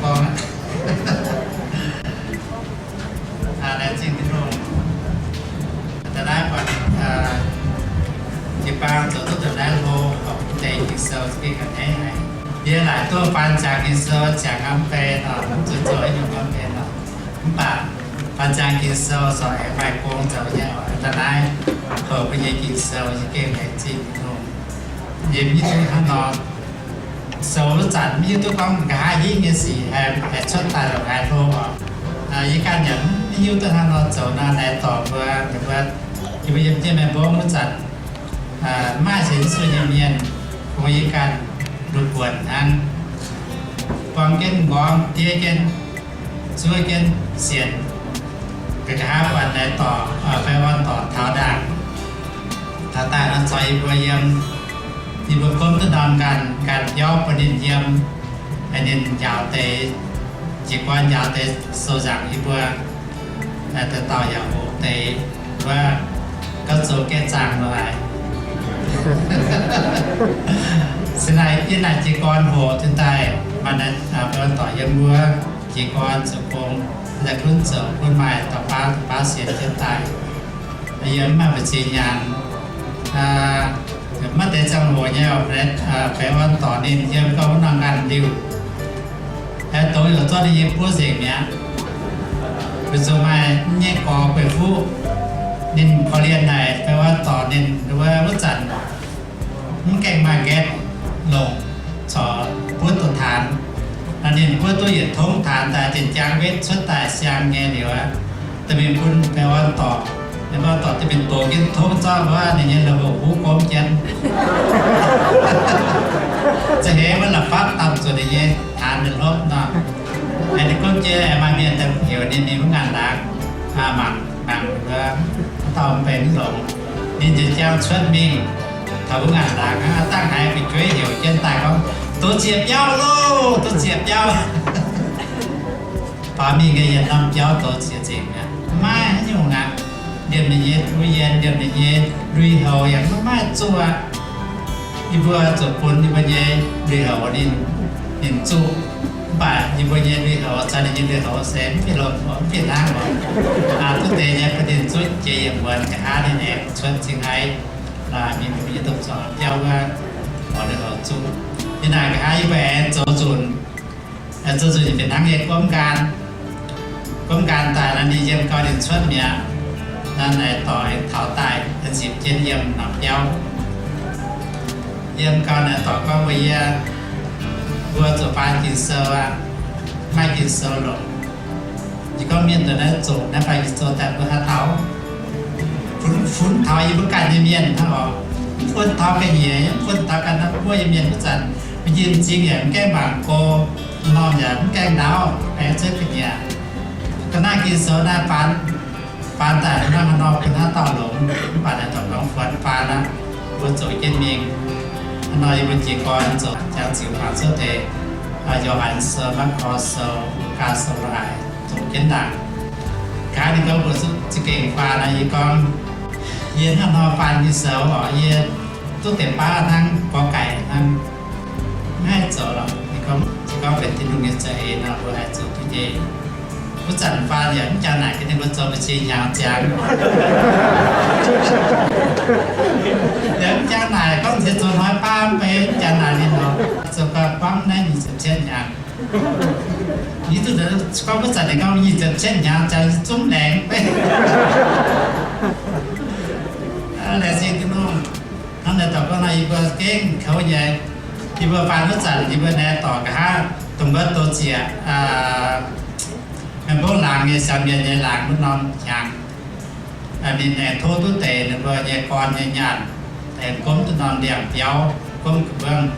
Gorngv aqv. Laengz zingh Tin-Hungh. Da'naaiv buatc jiu-baang zoux duqv da'naaiv hlo, deix Ging-Sou za'gengh ga'hneiv haic. Yie laaic duqv faan ziangx Ging-Sou ziangx norm ben oc, mv zuqc zoux haaix nyungc norm ben oc. Mv baac faan ziangx Ging-Sou corc aengx maaih gong zoux nyei oc. Da'naaiv houc mbuo nyei Ging-Sou za'gengh laengz zingh Tin-Hungh. Yie mv hiuv duqv hnangv nor, sou wuov zanc mv hiuv duqv gorngv nqa'haav hingv nyei sic haih, haih cuotv daaih longc haaix hlo oc. Yie ganh yaac mv hiuv duqv hnangv nor zoux nor, naaiv dorngc mbuo, mbuo, yie mbuo yiem jienv mienh mbong wuov zanc, mv maaih sienx Yesu nyei mienh, kungx yie ganh lungh buonc hnangv, buang jienv m'nqorngv, diev jienv, zuov jienv sienx. Nqa'haav buatc naaiv dorc, fai orn dorc taux ndaangc, taux daaih nor caux yie mbuo yiem, yie mbuo gomv duqv norm ganh, ganh biauv bun ninh yiem, ninh njaaux deix, jiez gorn njaaux deix sou nzaangc yie mbuo, dauh dauh yaac hoqc deix, wuov gauh zoux gaeqv zaangc lorqc. Se naaic yie naaic jiez gorn hoqc jienv daaih, maaih naaiv fai orn dorc yiem wuov jiez gorn zoux gong, daaih gunv zoux gunv maaih dauh baav dauh baav sienx jienv daaih. Yie mv maaih mbu'ziex nyaanh, maiv deix ziangh hoc nyei, fai orn dorc ninh yiem gauh wuov norm ganh liuh, aengx dongz youc zorqv ninh nyei buov nzengc mi'aqv. Weic zuqc maaih nyei gorx gueix fuqv, ninh korv-lienh haic, fai orn dorc ninh wuov, wuov zanc mv gaengh maaih nqaeqv longc corc buov duqv taanx. Nor ninh buov duqv yietc tongv taanx daaih, zinh jangx wetv cuotv daaih siang nyei liuz aqv, da'mingh bun fai orn dorc, fai orn dorc da'mingh doqc jienv tongv zorqv wuov ninh nyei la'maah huv gomv jienv. Za'heix wuov la'fapv dapv zuqc ninh nyei taanx hlopv nor. Ninh gomv jienv maaih mienh daaih heuc ninh, ninh mv ngaanc laangz, mangc, mangc wuov dauh mv benx mv longx. Ninh ziouc jangx cuotv mingh taux wuov ngaanc laangz aqv. Dangh haiz fu'jueiv heuc jienv daaih gorngv, Douz zieqc biauv loh, douz zieqc biauv. Faaux mingh ga'yietc norm biauv douz zieqc nzengc mi'aqv. Maiv haaix nyungc aqv. Liemh ninh nyei duqv yien, liemh ninh nyei lui-houx yaac maiv maaih zuqc aqv. Yie mbuo zuqc bun yie mbuo nyei lui-houx ninh, ninh zuqc. Mv baac yie mbuo nyei lui-houx caux ninh nyei lui-houx se mv fih lomh mv fih hnangv oc. Duqv deix nyei bun ninh zuqv jiex yietc muonz nqa'haav ninh aengx cuotv cingx haiz mingh mbuo nyei domh zuangx biauv wuov, oix lui-houx zuqc. Yie naaic nqa'haav yie mbuo aengx zoux nzunc, zoux nzunc fih hnangv nyei gomv nqaang. Gomv nqaang daaih nor ninh yiem gau ninh cuotv mi'aqv. Naaiv dorc aengx taux daaih, aengx nzipc jienv yiem norm biauv. Yiem gau naaiv dorc gorngv mbuox yie, mbuo zuqc faan Ging-Sou aqv, maaih Ging-Sou longc. Yie gorngv mienh dongh naaiv zoqc naaiv faan Ging-Sou daaih mbuo haaix dauh? Funx, funx taux yie mbuo ganh nyei mienh hnangv oc. Mv funx taux ga'nyiec, mv funx taux ganh norm guoqv nyei mienh wuov zanc, mbuo njien m'zing yaac mv gaengh mangc go, m'normh yaac mv gaengh ndaauv, aengx cuotv ga'nyiec. Ga'naaiv Ging-Sou naaiv faan, faan daaih hnangv haaix nor bun haaix dauh longx, mv baac naaiv dorngx funx faan aqv, mbuo zoux jienv mingh. Hnangv nor yie mbuo jiez gorn zoux jangx ziux mangc cuotv deix Yo^han Sou, Maako Sou, Lugaa Sou lorqc haic, zoux jienv ndaangc. Nqa'haav ninh gorngv mbuo za'gengh faan nor, yie gorngv, yie hnangv nor faan Ging-Sou oc, yie duqv deix baav hnangv, gorx-gaic hnangv, maiv haih zoux lorqc. Ninh gorngv, se gorngv benx Tin-Hungh nyei za'eix nor, mbuo haih zoux duqv nyei. Wuov zanc faan yaac mv jangx naaic, ga'naaiv ninh mbuo zoux mbu'ziex hnyangx ziangx. Yaac mv jangx naaic, gorngv nziex zoux hnoi baav mv bei, mv jangx naaic ninh oc, zoux gau buangv naaiv nyic ziepc cietv hnyangx. Yie duqv gorngv wuov zanc ninh gorngv nyic ziepc cietv hnyangx ziangx zungv laengz bei. Laengz zingh Tin-Hungh. Hnangv naaiv dorngx gorngv nor, yie mbuo gengh kouv nyei. Yie mbuo faan wuov zanc, yie mbuo naaiv dorngx nqa'haav dongh wuov douz zieqc, mienh mbongv laangz nyei, siang mienh nyei laangz wuov norm hnyangx. Ninh aengx tov duqv deix ninh mbuo nyei gorn nyei nyaanh, aengx gomv duqv norm ndiangx-biauv, gomv ga'mbungv,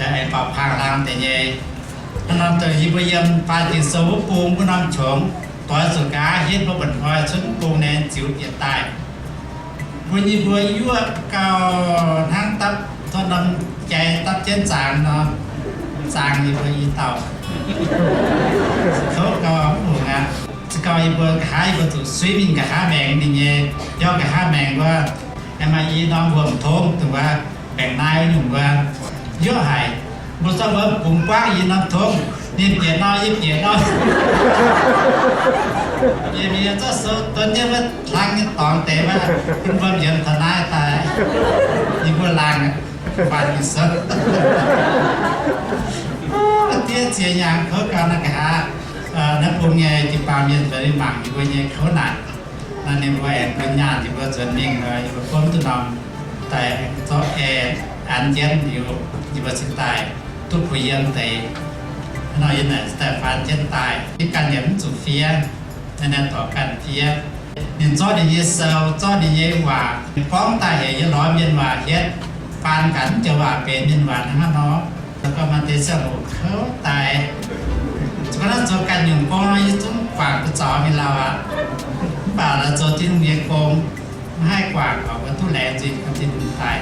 aengx faaux pang hlang deix nyei. Hnangv nor dongh yie mbuo yiem faan Ging-Sou wuov bung wuov norm qongx, doix zuqc nqa'haav hietv mbuo buonc hnoi cuotv wuov bung naaiv ziux bieqc daaih. Mbuo nyei mbuo yuoqv gauh hnangv dapv cuotv norm jai dapv jienv zaang nor, zaang yie mbuo i dauh. Kouv gauh mv hungx aqv. Se gorngv yie mbuo nqa'haav yie mbuo zuqc suiv mingh nqa'haav maengx ninh nyei, biauv nqa'haav maengx wuov, aengx maaih i norm wuom-tongv dongh wuov, maengx naaiv wuov nyungc wuov, yuoqv haic. Mbuo zorqv wuov bungx guangv i norm tongv, Ninh bieqc nor, yie bieqc nor. Yie mingh zorqv sou donv jienv wuov hlang nyei dorngx deix wuov, bun mbuo mbienx taux naaiv daaih, yie mbuo laangh faanh Ging-Sou. Diev ziex hnyangx kouv gau naaiv nqa'haav, naaiv bung nyei jiu-baang mienh nzuonx mingh mangc yie mbuo nyei kouv naaic. Naaiv ninh mbuo aengx bun nyaanh yie mbuo nzuonx mingh, yie mbuo gomv duqv norm daaih zorqv aengx an jienv liuz, yie mbuo cingx daaih duqv kuh yiem deix. Nor yie naaic daaih faan jienv daaih, yie ganh yaac mv zuqc fiev, naaiv naaiv dorc ganh fiev. Ninh zorqv ninh nyei sou, zorqv ninh nyei waac, ninh gorngv daaih heuc yie lorz mienh waac hietv faan gaax mv joux waac benx mienh waac hnangv nor. Gorngv maaih deix ziangh hoc kouv daaih, zuqc gorngv naaiv zoux ganh nyungc gong nor, yie zungv guangc duqv zaux mingh lauh aqv. Mv baac laaix zoux Tin-Hungh nyei gong, mv haih guangc, mbuo duqv laengz zingh Tin-Hungh daaih.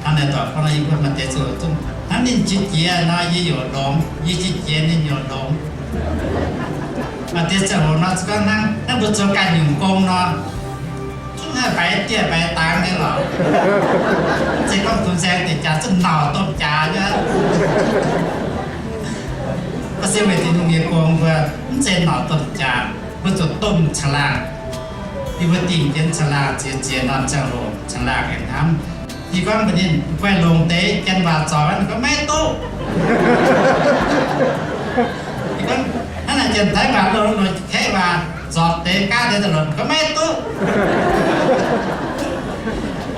Hnangv naaiv dorngx gorngv nor, yie mbuo maaih deix ziangh hoc zungv hnangv ninh qiex jiez nor, yie yaac longx, yie qiex jiez ninh yaac longx. Maaih deix ziangh hoc nor, zuqc gorngv hnangv, hnangv mbuo zoux ganh nyungc gong nor, zungv haih mbaix dieh mbaix dangx nyei lorqc. Mv zeiz gorngv dunx saeng deix jaax zungv nauc domh jaax nyei. Mv se weic Tin-Hungh nyei gong mbuo mv zeiz nauc domh jaax, mbuo zuqc domh caangh laangh. Yie mbuo dingc jienv caangh laangh ziex ziex norm ziangh hoc, caangh laangh aengx hnamv. Yie gorngv mbuox ninh, guaih longc deix janx waac zorc, ninh gorngv maiv duqv. Yie gorngv, hnangv naaic janx-taiv waac longc, longc kaeqv waac zorc deix gaav deix daaih longc, gorngv maiv duqv.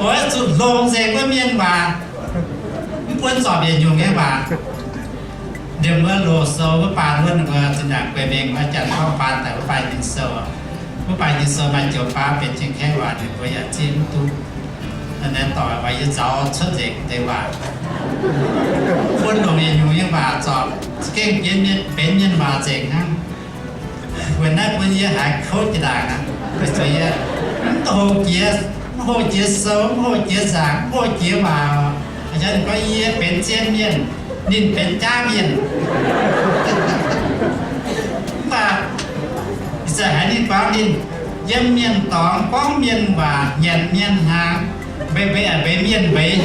Oix zuqc longc nzengc wuov mienh waac, mv buonv zorc yietc nyungc nyei waac. Liemh wuov loz-sou wuov baan wuov, ninh mbuo zinh ndaangc guei mengh wuov, janx gorngv faan daaih wuov baan Ging-Sou. Wuov baan Ging-Sou maaih joux baav benx cien-kaeqv waac, ninh mbuo yaac zieqv mv duqv. Naaiv doic oix yie zaux cuotv nzengc deix waac, bun longc yietc nyungc nyei waac zorc, za'gengh benx mienh, benx mienh waac nzengc hnangv. Weic naaiv bun yie haiz kouv jiex ndaangc aqv. Weic zuqc yie mv hoqc jiex, mv hoqc jiex sou, mv hoqc jiex nzaangc, mv hoqc jiex waac. A'jang ninh gorngv yie benx zien mienh, ninh benx jaav mienh. Mv baac ih zanc haiz ninh gorngv ninh yiem mienh dorngx gorngv mienh waac, nyanc mienh hnaangx, mbeix mbeix a'mbeix mienh mbeix.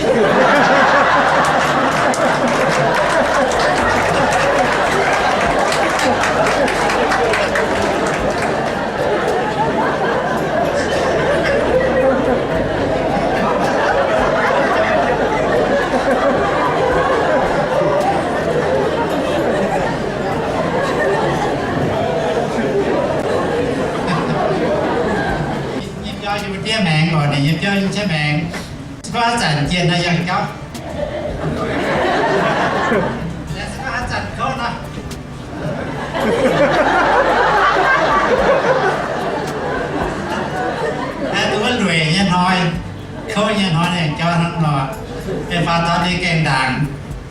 Nyei biauv yie mbuo diev maengx oc, ninh nyei biauv yie mbuo diev maengx. Se gorngv haaix zanc jienh nor yangh jauv. Se gorngv haaix zanc kouv nor, duqv wuov lueic nyei hnoi, kouv nyei hnoi, yangh jauv hnangv nor. Mienh faaux taux ninh gaengh ndaangc,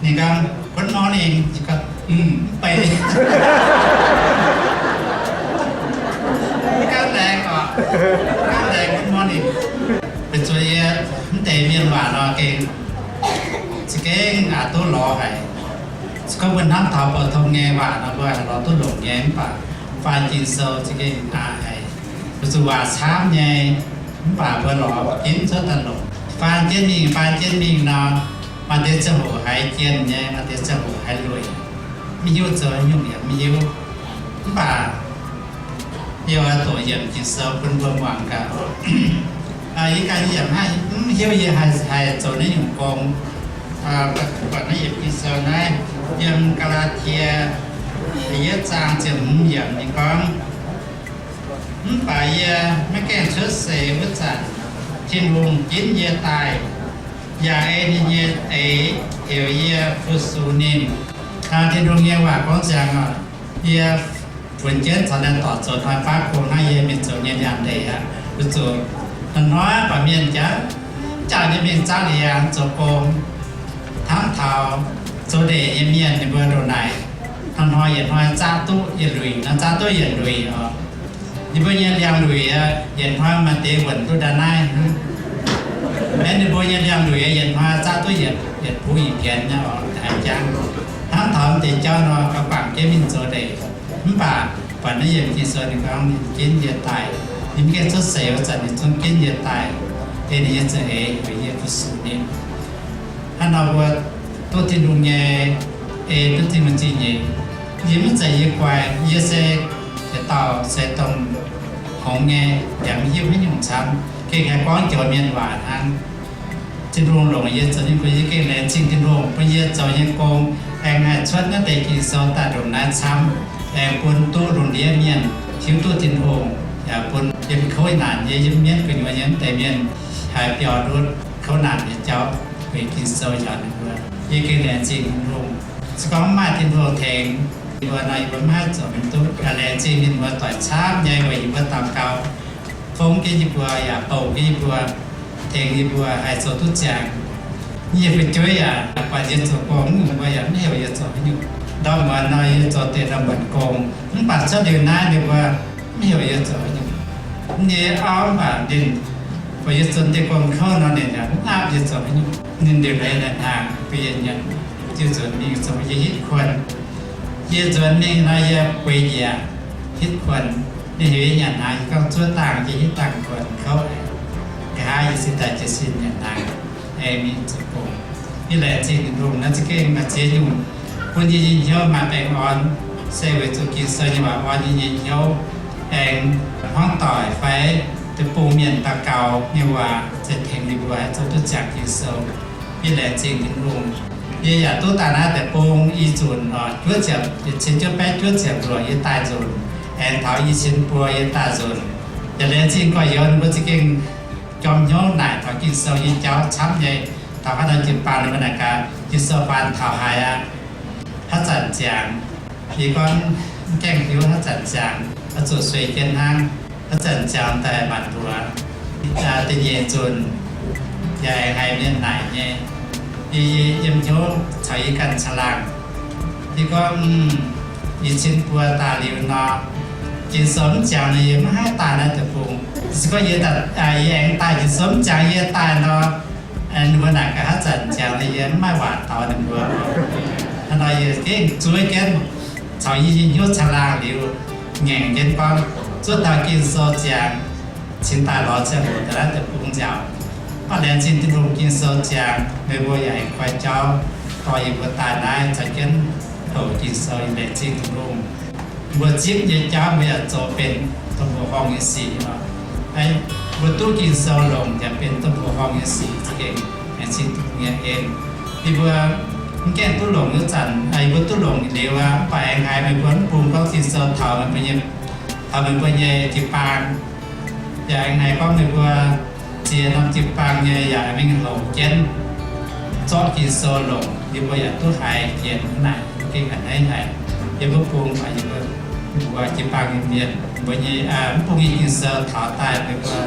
ninh gorngv, Good morning. Mv baac mv gaengh laengz oc, mv gaengh laengz good morning. Weic zuqc yie mv deix mienh waac nor gengh za'gengh aqc duqv lorz haic. Se gorngv mbuo hnamv taux bou tong nyei waac nor, mbuo haih lorz duqv longc nyei, mv baac faan Ging-Sou za'gengh aqc haic. Weic zuqc waac camv nyei, mv baac mbuo lorz ginv cuotv daaih longc. Faan jienv mingh, faan jienv mingh nor, maaih deix ziangh hoc haiz jienh nyei, maaih deix ziangh hoc haiz lueic. Mv hiuv zoux haaix nyungc yaac mv hiuv. Mv baac yie oix doqc yiemc Ging-Sou bun mbuo muangx gaax. Yie ganh yaac mv hiuv yie haih, haih zoux naaiv nyungc gong. Buatc naaiv yiemc Ging-Sou naaiv, yiem Gaa^laa^tie da'yietv zaang ziepc hmz yiemc ninh gorngv, Mv baac yie maiv gaengh cuotv seix wuov zanc, Tin-Hungh ginv yie daaih, yaac ei ninh nyei eix heuc yie fu-sux ninh. Tin-Hungh nyei waac gorngv ziangx oc, yie funx jienv caux naaiv dorc zoux hnoi faav gong naaiv, yie mingh zoux nyei liangx ndeic aqv. Weic zuqc hnoi-hnoi baac mienh jaax, jaax nyei mingh zaangv liangx zoux gong. Hnamv taux zoux ndeic nyei mienh, ninh mbuo ndongc naaic, hnoi-hnoi yietc hnoi zaaqv duqv yietc luic, hnoi zaaqv duqv yietc luic oc. Ninh mbuo nyei liangx luic, yietc hnoi maaih deix wuonc duqv nda'naaiv hnangv. Aeqv, ninh mbuo nyei liangx luic yietc hnoi zaaqv duqv yietc, yietc buv ih pienx nyei oc, haiz jangv. Hnamv taux deix jauv nor, gauh guangc jienv mingh zoux ndeic. Mv baac buatc naaiv yiemc Ging-Sou ninh gorngv ninh ginv yie daaih, ninh mv gaengh cuotv seix wuov zanc ninh zungv ginv yie daaih, ei ninh nyei za'eix heuc yie fu-sux ninh. Hnangv nor mbuo duqv Tin-Hungh nyei ei, duqv Tin-Hungh zingh nyeic, Yie maiv zeiz yie guai, yie se yietc dauh se dongh hngongx nyei, yaac mv hiuv haaix nyungc camv, gengh haih gorngv joux mienh waac hnangv. Tin-Hungh longc yie zoux nyei gong, yie gengh laengz zingh Tin-Hungh bun yie zoux nyei gong aengx haih cuotv naaiv deix Ging-Sou daaih ndongc naaiv camv, aengx bun duqv lungh ndiev mienh hiuv duqv Tin-Hungh, yaac bun yiem kouv naanc nyei, yiem mienv gu'nyuoz nyei mv deix mienh haih biaux ndutv kouv naanc nyei jauv weic Ging-Sou njaaux ninh mbuo. Yie gengh laengz zingh Tin-Hungh. Se gorngv mv maaih Tin-Hungh tengx yie mbuo nor, yie mbuo maiv haih zoux mingh duqv. Laengz zingh ninh mbuo doic camv nyei weic yie mbuo daux gaux, fongv jienv yie mbuo yaac bouh jienv yie mbuo, tengx yie mbuo haih zoux duqv ziangx. Yie fu'jueiv yaac buatc yie zoux gong, ninh mbuo yaac mv heuc yie zoux haaix nyungc. Ndau muonz nor yie zoux deix ndau muonz gong, mv baac cuotv liuz naaiv ninh mbuo mv heuc yie zoux haaix nyungc. Nyei auv mv baac ninh, buatc yie zoux deix gong kouv nor, ninh yaac mv aapv yie zoux haaix nyungc. Ninh liuz leiz naaic hnaangx bun yie nyanc, yie nzuonx mingh zoux yie hitv kuonx. Yie nzuonx mingh nor yie bueix njiec hitv kuonx. Ninh heuc yie nyanc hnaangx, yie gorngv zuov dangh, yie hitv dangh kuonx kouv. Nqa'haav yie cingx daaih jiez sin nyanc hnaangx, aengx mingh zoux gong. Yie laengz zingh Tin-Hungh naaiv za'gengh maaih ziex nyungc bun yie nyei hnyouv maaih baengh orn, se weic zuqc Ging-Sou nyei waac orn yie nyei hnyouv, aengx hmuangv doic fai deic-bung mienh daux gaux nyei waac za'gengh tengx yie mbuo haih zoux duqv ziangx Ging-Sou. Yie laengz zingh Tin-Hungh. Yie yaac duqv daaih naaiv deic-bung i nzunc oc, juov ziepc, yietc cin juov baeqv juov ziepc luoqc yie daaih nzunc, aengx taux i cin buo yie daaih nzunc. Yaac laengz zingh gorx-youz ninh mbuo za'gengh jorm hnyouv naaic taux Ging-Sou nyei jauv camv nyei. Taux haaix nor jiu-baang ninh mbuo naaic gaax, Ging-Sou faan taux haaix aqv? Haaix zanc ziangx? Yie gorngv, mv gaengh hiuv haaix zanc ziangx, oix zuqc sueih jienv hnangv. Haaix zanc ziangx daaih maanc mbuox. Da'nyeic nzunc yaac haiz mienh naaic nyei, yie, yie yiem hnyouv caux yie ganh caangh laangh. Yie gorngv, i cin buo daaih liuz nor, Ging-Sou mv ziangx nor yie maiv haih daaih naaiv deic-bung. Se gorngv yie, yie aengx daaih Ging-Sou mv ziangx yie daaih nor, ninh mbuo naaic gaax haaix zanc ziangx nor yie mv maaih waac taux ninh mbuo. Hnangv nor yie gengh zuov jienv caux yie nyei hnyouv caangh laangh liuz, ngaengc jienv gorngv zuov taux Ging-Sou ziangx, cingx daaih lorz ziangh hoc daaih naaiv deic-bung nziaauc. Mv baac laengz zingh Tin-Hungh, Ging-Sou ziangx, meih mbuo yaac aengx koi jauv dorh yie mbuo daaih naaiv caux jienv houc Ging-Sou. Yie laengz zingh Tin-Hungh. Mbuo zipv nyei jauv mbuo yaac zoux benx domh mbuoqc horngh nyei sic oc. Mbuo duqv Ging-Sou longc yaac benx domh mbuoqc horngh nyei sic za'gengh laengz zingh Tin-Hungh nyei en. Yie mbuo mv gaengh duqv longc wuov zanc, yie mbuo duqv longc liuz aqv, mv baac aengx haiz meih mbuo mv bung gorngv Ging-Sou taux meih mbuo nyei, taux meih mbuo nyei jiu-baang, yaac aengx haiz gorngv meih mbuo ziex norm jiu-baang nyei yaac mingh houc jienv zorqv Ging-Sou longc, yie mbuo yaac duqv haiz fienx naaic. Gengh a'hneiv haic, yie mbuo bung baac yie mbuo, mbuo jiu-baang nyei mienh, mbuo nyei, mv bung nyei Ging-Sou taux daaih meih mbuo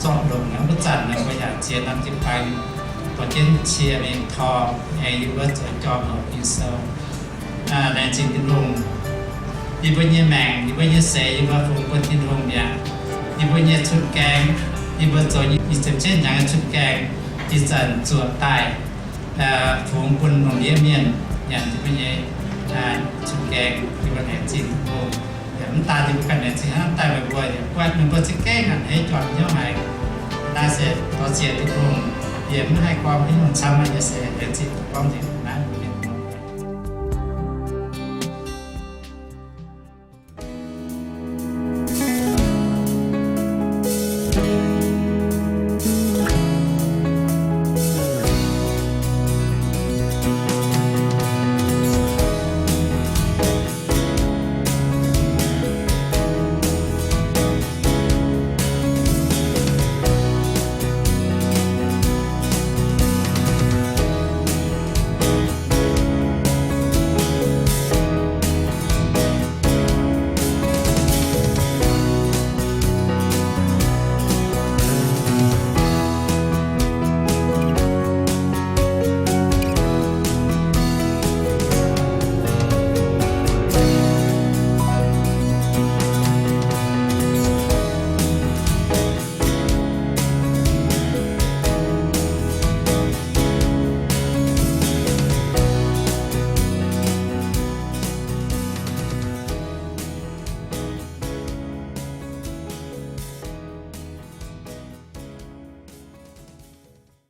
zorqv longc aqv. Wuov zanc meih mbuo yaac ziex norm jiu-baang dorh jienv cie mingh tor, aengx yie mbuo zoux jorm houc Ging-Sou. Laengz zingh Tin-Hungh. Yie mbuo nyei maengc, yie mbuo nyei seix, yie mbuo fungx bun Tin-Hungh mi'aqv. Yie mbuo nyei cun-gaeng, yie mbuo zoux nyic ziepc cietv hnyangx nyei cun-gaeng, ih zanc zuoqc daaih fungx bun lungh ndiev mienh nyanc yie mbuo nyei cun-gaeng. Yie mbuo laengz zingh Tin-Hungh. Yaac mv daan yie mbuo ganh laengz zingh hnangv, daaih meih mbuo yaac buatc meih mbuo za'gengh a'hneiv jorm hnyouv haic. Naaiv se dorh ziex Tin-Hungh, yie mv haih gorngv haaix nyungc camv, yie se laengz zingh gorngv nzengc.